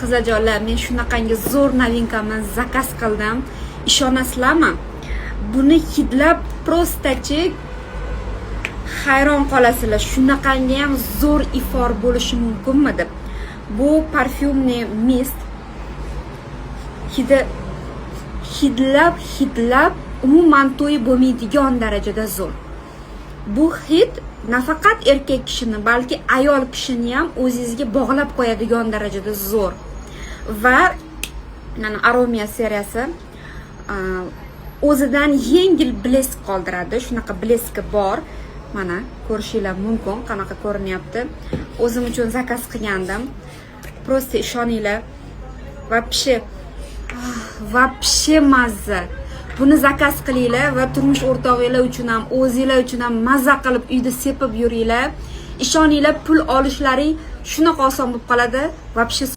Qizajonlar, men shunaqangi zo'r новинка mni заказ qildim. Ishonasizlarmi? Buni hidlab просто chi hayron qolasizlar. Shunaqangi ham zo'r ifor bo'lishi mumkinmi deb. Bu парфюмный mist, hidi hidlab hidlab umuman to'yib bo'lmaydigan darajada zo'r. Bu hid nafaqat erkak kishini, balki ayol kishini ham o'zingizga bog'lab qo'yadigan darajada zo'r. Va mana Aromia seriyasi o'zidan yengil блеск qoldiradi. Shunaqa блеск i bor. Mana, ko'rishinglar mumkin, qanaqa ko'rinyapti. O'zim uchun заказ qilgandim. Просто ishoninglar, вообще, вообще mazza. Buni заказ qilinglar va turmush o'rtog'inglar uchun ham, o'zinglar uchun ham mazza qilib uyda sepib yuringlar. Ishoninglar, pul olishlaring shunaqa oson bo'lib qoladi вообще.